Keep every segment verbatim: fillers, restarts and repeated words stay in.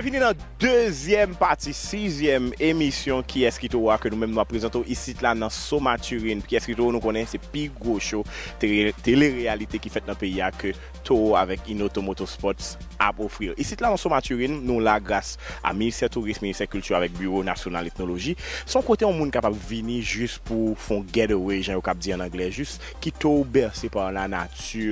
Vini nan dezyèm pati, sizyèm emisyon Kiyès ki Towo a ke nou menm nou ap prezante w isit la nan So Maturin. Kiyès ki Towo nou konnen se pi gwo show tele, telereyalite ki fèt nan peyi a ke Towo avèk Inoto Motorsports ap ofri. Isit la nan So Maturin, nou la gras a Ministè Touris, Ministè Kilti avèk Biwo Nasyonal Etnoloji. Se yon kote yon moun kapab vini jis pou fè yon getaway, jan yo kab di an anglè, jis kite w bèse pa lanati,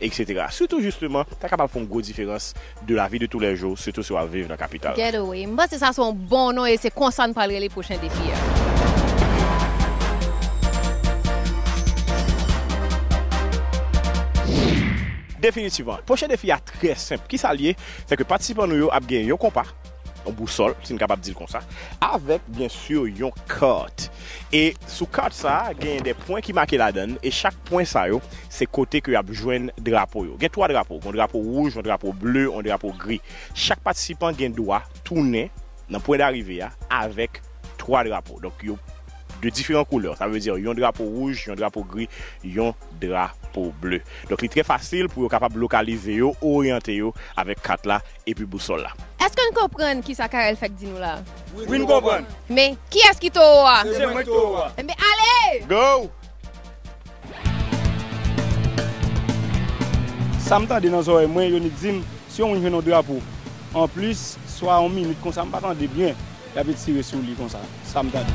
etsetera. Sitou jisteman, ta kapab fè yon gwo diferans de la vie de tous les jours, sitou si w ap viv nan kapital. Getaway. M panse sa se yon bon non e se konsa n pral rele pwochen defi a. Definitivman. Pwochen defi a trè senp. Kisa l ye? Se ke patisipan nou yo ap gen yon konpa, yon bousòl, si n kapab di l konsa, avèk, byen si, yon kat. E sou kat sa a, gen de pwen ki make ladan l, e chak pwen sa yo, se kote ke y ap jwenn drapo yo. Gen twa drapo, yon drapo wouj, yon drapo ble, yon drapo gri. Chak patisipan gen dwa tounen nan pwen darive a avèk twa drapo. Donk, yo de diferan koulè. Sa vle di yon drapo wouj, yon drapo gri, yon drapo ble. Donk, li trè fasil pou yo kapab lokalize yo, oryante yo avèk kat la epi bousòl la. Èske n konprann kisa Carel fèk di nou la? Wi, nou konprann. Men, kiyès ki towo a? Se mwen ki towo a. Enben, ale! Go! Sa m tande nan zòrèy mwen, Yonit di m, si yon moun jwenn yon drapo anplis, swa yon minit konsa, m pa tande byen, y ap etire sou li konsa. Sa m tande.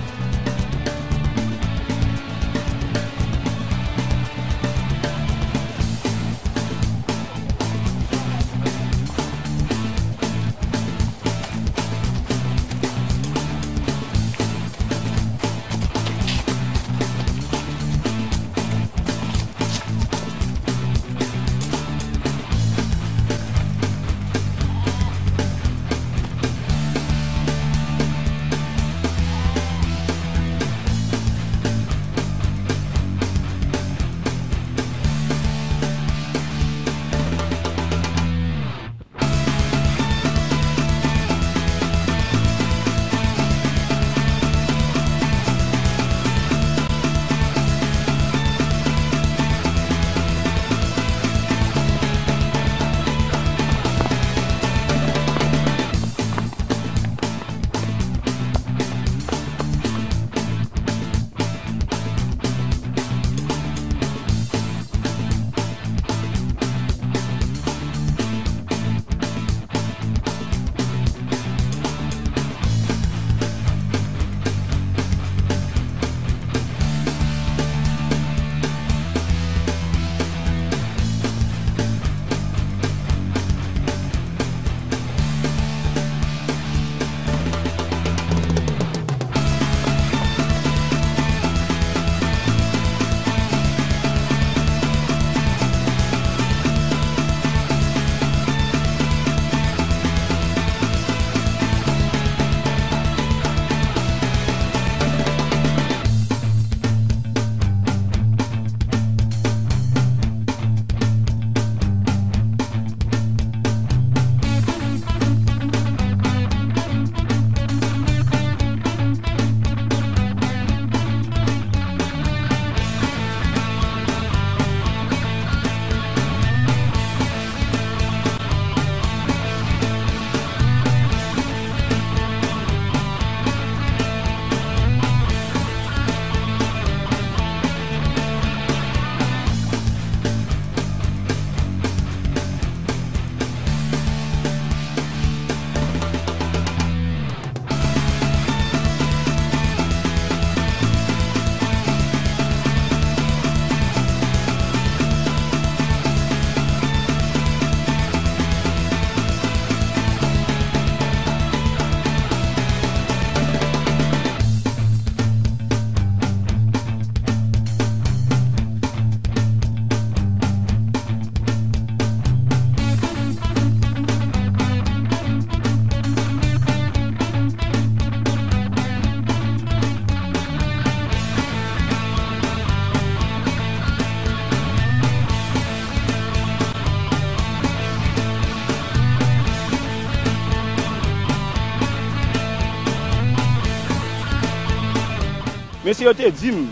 Mesye yo te di m,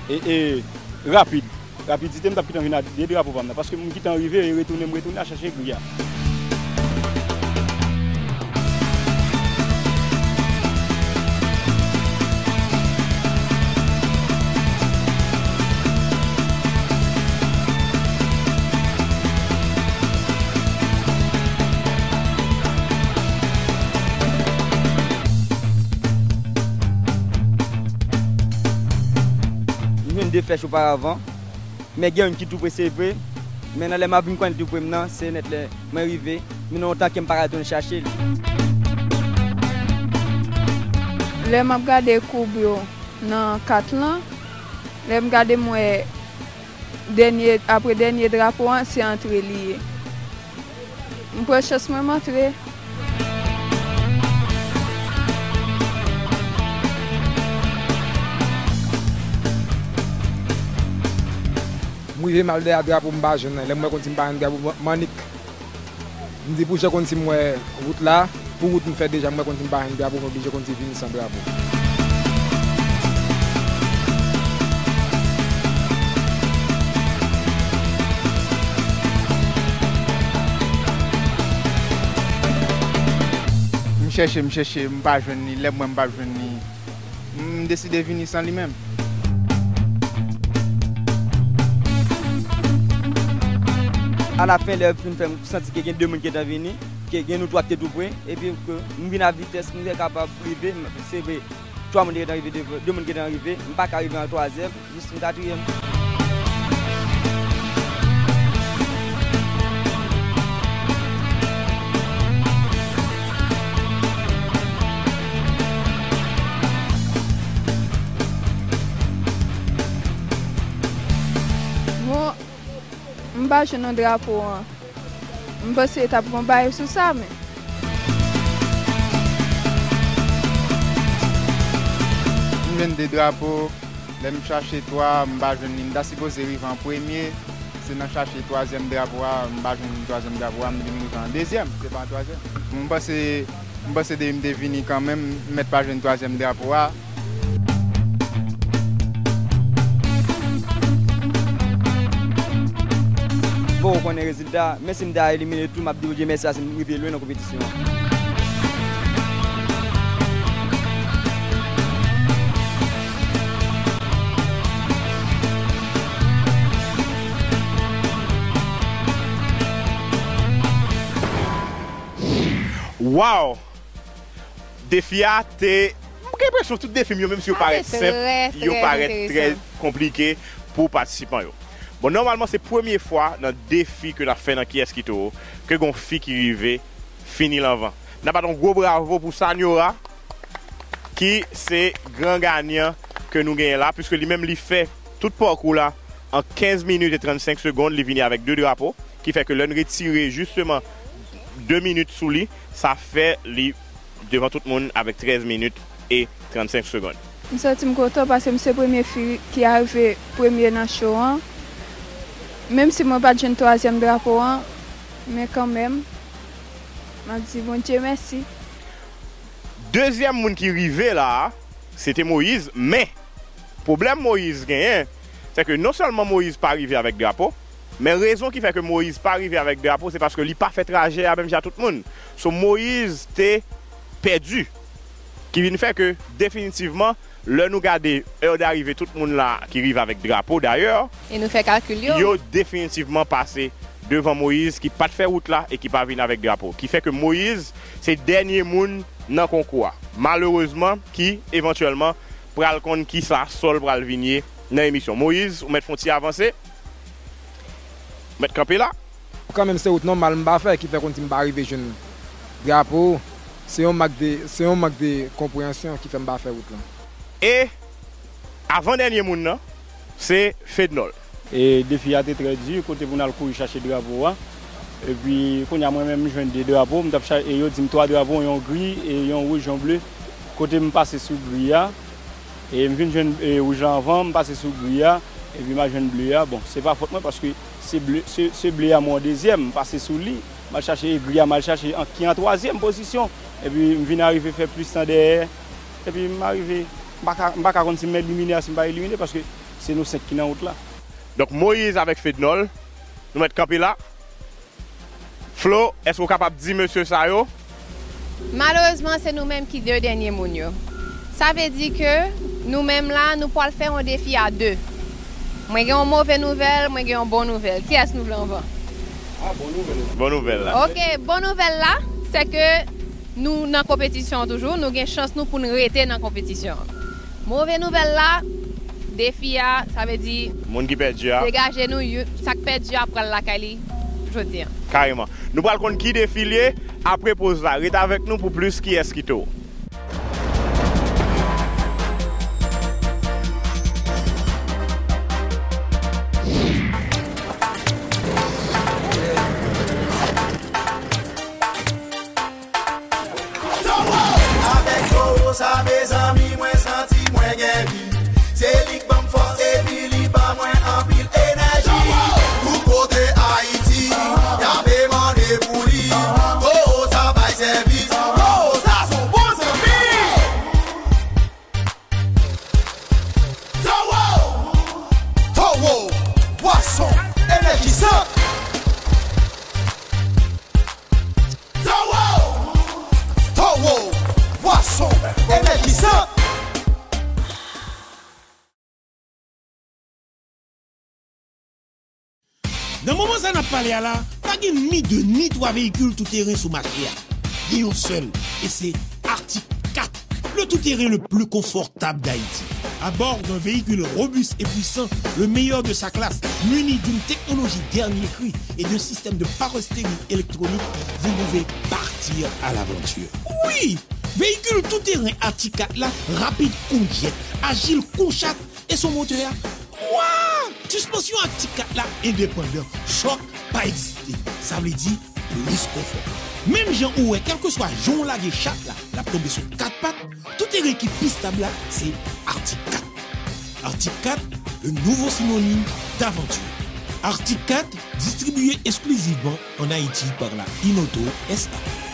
e, e, rapid. Rapidite, m t ap gentan vin a de drapo pa m nan, paske m gentan rive e retounen, m retounen al chache gri a. Flèch oparavan, men gen youn ki tou pre, se vre, men nan lè m ap vin konnen l tou pre m nan, se nèt lè mwen rive, men nan lontan ke m pa ka tounen chache l. Lè m ap gade koub yo nan kat lan, lè m gade m wè dènye, apre dènye drapo an, se antre li ye. M pran chans mwen, m antre. M rive m al dèyè drapo, m pa jwenn nan. Lè m wè konn si m pa jwenn drapo, m annik. M di pou jan konn si m wè wout la, pou wout m fè deja, m wè konn si m pa jwenn drapo, m oblije konn si vini san drapo. M chèche, m chèche, m pa jwenn li. Lè m wè m pa jwenn li, m deside vini san li menm. Alafen, lè yo fin fè m santi ke gen de moun ki gentan vini, ke gen nou twa ki te tou pre, epi ke m vin a vitès, m te kapab rive, m, se vre, twa moun te gentan rive devan, de moun gentan rive, m pa ka rive an twazyèm, jis m katriyèm. Bon, m pa jwenn nan drapo an. M panse t ap gon bagay sou sa, men. M jwenn de drapo, lè m chache twa, m pa jwenn li. M ta sipoze rive an premye, se nan chache twazyèm drapo a, m pa jwenn twazyèm drapo a, m vin rive an dezyèm, se pa an twazyèm. M panse, m panse depi m te vini kanmenm, m mèt pa jwenn twazyèm drapo a. M poko konnen rezilta, men si m ta elimine tou, m ap di Bondye mèsi paske m rive lwen nan konpetisyon an. Waw! Defi a te, m gen enpresyon tout defi m yo, menm si yo parèt senp, yo parèt trè konplike pou patisipan yo. Bon, nòmalman, se premye fwa nan defi ke n ap fè nan Kiyès Ki Towo ke gon fi ki rive fini l anvan. N ap bat yon gwo bravo pou Sanyora, ki se gran ganyan ke nou genyen la, piske li menm li fè tout pakou la an kenz minit e trannsenk segonn, li vini avèk de drapo, ki fè ke lè n retire jisteman de minit sou li, sa fè li devan tout moun avèk trèz minit e trannsenk segonn. M santi m kontan paske m se premye fi ki arive premye nan cho an. Menm si mwen pa t jwenn twazyèm drapo an, men kanmenm, m ap di Bondye mèsi. Dezyèm moun ki rive la a, se te Moyiz, men pwoblèm Moyiz genyen, se ke non sèlman Moyiz pa rive avèk drapo, men rezon ki fè ke Moyiz pa rive avèk drapo, se paske li pa fè trajè a menm jan tout moun. So, Moyiz te pèdi, ki vin fè ke definitivman, lè nou gade è d'arive tout moun la ki rive avèk drapo, dayè, e nou fè kalkil yo, yo definitivman pase devan Moyiz ki pa t fè wout la e ki pa vin avèk drapo. Ki fè ke Moyiz se dènye moun nan konkou a. Malerezman, ki evantyèlman pral konn kisa sò l pral vin ye nan emisyon. Moyiz, ou mèt fè yon ti avanse. Ou mèt kanpe la. Kanmenm, se wout nòmal m pa fè ki fè konn si m pa rive jwenn drapo. Se yon mank de, se yon mank de konpreyansyon ki fè m pa fè wout lan. E avan dènye moun nan, se Fednòl. E defi a te trè di, kote pou n al kouri chache drapo a. Epi, kounye a, mwen menm, m jwenn de drapo, m t ap cha-, e yo di m twa drapo, yon gri, e yon wouj, yon ble. Kote m pase sou gri a, e m vin jwenn, e, wouj la anvan, m pase sou gri a, epi m al jwenn ble a. Bon, se pa fòt mwen, paske se ble, se, se ble a mwen an dezyèm, m pase sou li, m al chache, e gri a, m al chache an, ki an twazyèm pozisyon. Epi m vin arive fè plis tan dèyè, epi m arive, m pa ka, m pa ka konn si m elimine a, si m pa elimine, paske se nou senk ki nan wout la. Donk, Moyiz avèk Fednòl, nou mèt kanpe la. Flo, èske w kapab di mesye sa yo? Malerezman, se nou menm ki de dènye moun yo. Sa vle di ke nou menm la, nou pral fè yon defi a de. Mwen gen yon move nouvèl, mwen gen yon bon nouvèl. Kiyès nou vle anvan? Ah, bon nouvèl. Bon nouvèl la. Ok, bon nouvèl la, se ke nou nan konpetisyon an toujou, nou gen chans nou pou n rete nan konpetisyon an. Move nouvèl la, Defi a, sa vle di, moun ki pèdi a, degaje nou, youn, sa k pèdi a pral lakay li jodi a. Kareman. Nou pral konn ki defi l ye apre poz la. Ret avèk nou pou plis kiyès ki to. Avèk Towo sa, mezanmi, mwen santi mwen gen vi. Se li k ban m fòs epi li ba mwen anpil enèji. Tout kote Ayiti, y ape mande pou li. Towo sa bay sèvis. Towo sa s on bon zanmi. Towo! Towo! Bwason enèjisan! Towo! Towo! Bwason enèjisan! Nan moman sa n ap pale a la, pa gen ni de ni twa veyikil tou teren sou mache a. Gen yon sèl, e se Arctic kat, le tout-terrain le plus confortable d'Haïti. À bord d'un véhicule robuste et puissant, le meilleur de sa classe, muni d'une technologie dernier cri et d'un système de power steering électronique, vous pouvez partir à l'aventure. Wi! Veyikil tou teren Arctic kat la rapid kon jèt, ajil kon chat, e s on motè a, wa! Sispansyon Arctic kat la endepandan, chòk pa egziste. Sa vle di plis konfò. Menm jan ou wè, kèlkeswa jan w lage chat la, l ap tonbe sou kat pat, tou teren ki pi stab la, se Arctic kat. Arctic kat, le nouveau synonyme d'aventure. Arctic kat, distribué exclusivement en Haïti par la Inoto S A.